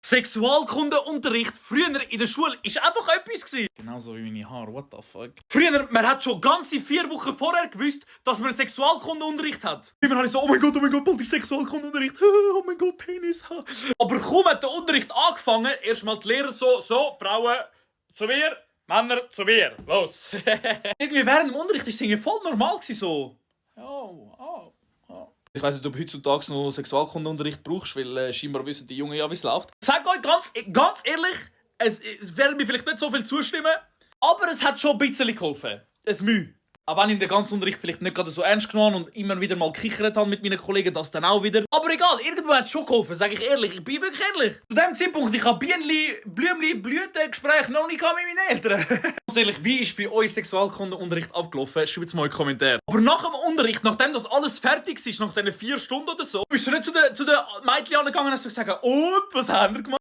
Sexualkundeunterricht früher in der Schule ist einfach etwas gewesen. Genauso wie meine Haare, what the fuck. Früher, man hat schon ganze 4 Wochen vorher gewusst, dass man Sexualkundeunterricht hat. Immer habe ich so, oh mein Gott, bald ist Sexualkundeunterricht. Oh mein Gott, Penis. Aber kaum hat der Unterricht angefangen, erstmal die Lehrer so, Frauen zu mir, Männer zu mir, los. Irgendwie während dem Unterricht war es voll normal gewesen, so. Oh. Ich weiss nicht, ob du heutzutage noch Sexualkundeunterricht brauchst, weil scheinbar wissen die Jungen ja, wie es läuft. Ich sage euch ganz ehrlich, es werden mir vielleicht nicht so viel zustimmen, aber es hat schon ein bisschen geholfen. Es Mühe. Auch wenn ich den ganzen Unterricht vielleicht nicht gerade so ernst genommen und immer wieder mal gekichert habe mit meinen Kollegen, das dann auch wieder. Aber egal, irgendwo hat es schon geholfen, sage ich ehrlich. Ich bin wirklich ehrlich. Zu dem Zeitpunkt, ich habe Blütengespräche noch nicht mit meinen Eltern. Ganz ehrlich, wie ist bei euch Sexualkundeunterricht abgelaufen? Schreibt es mal in die Kommentare. Aber nach dem Unterricht, nachdem das alles fertig ist, nach diesen 4 Stunden oder so, bist du nicht zu den Mädchen angegangen und hast gesagt, und, was haben wir gemacht?